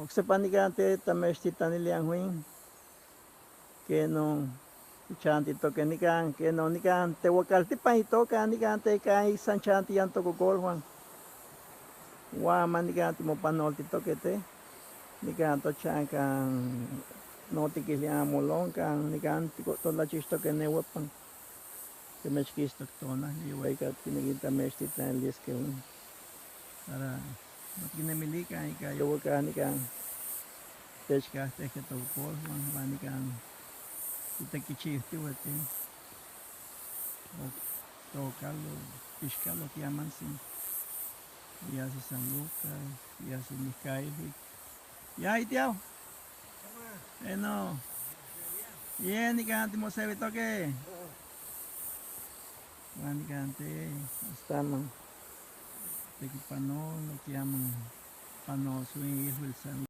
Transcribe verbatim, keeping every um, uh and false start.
Oc sepa nican te ta mextitanilian juin. Quenon tichantitok nican, quenon nican te Huacaltipan itoca nican te caisan chantiyan tococolhuan. Huan ma nican timopanoltitoque te nican tochan can notiquilhuan molon can nican tolachixtoque nehuepan. Temechquitztoc tonali, hueyi ca ticniqui tamextitanilisque para ma tiquinemilican ica yohuaca nican techcactehque tococolhuan huan nican titequichihtihuetin. Tocalo, pixcalo tiamantzin. Yasi San Lucas, yasi Micailic. Ya itiau. Eno. Ye nican timosevitoque. Huan nican te staman tequipanolo tiaman. Panosuin iluil San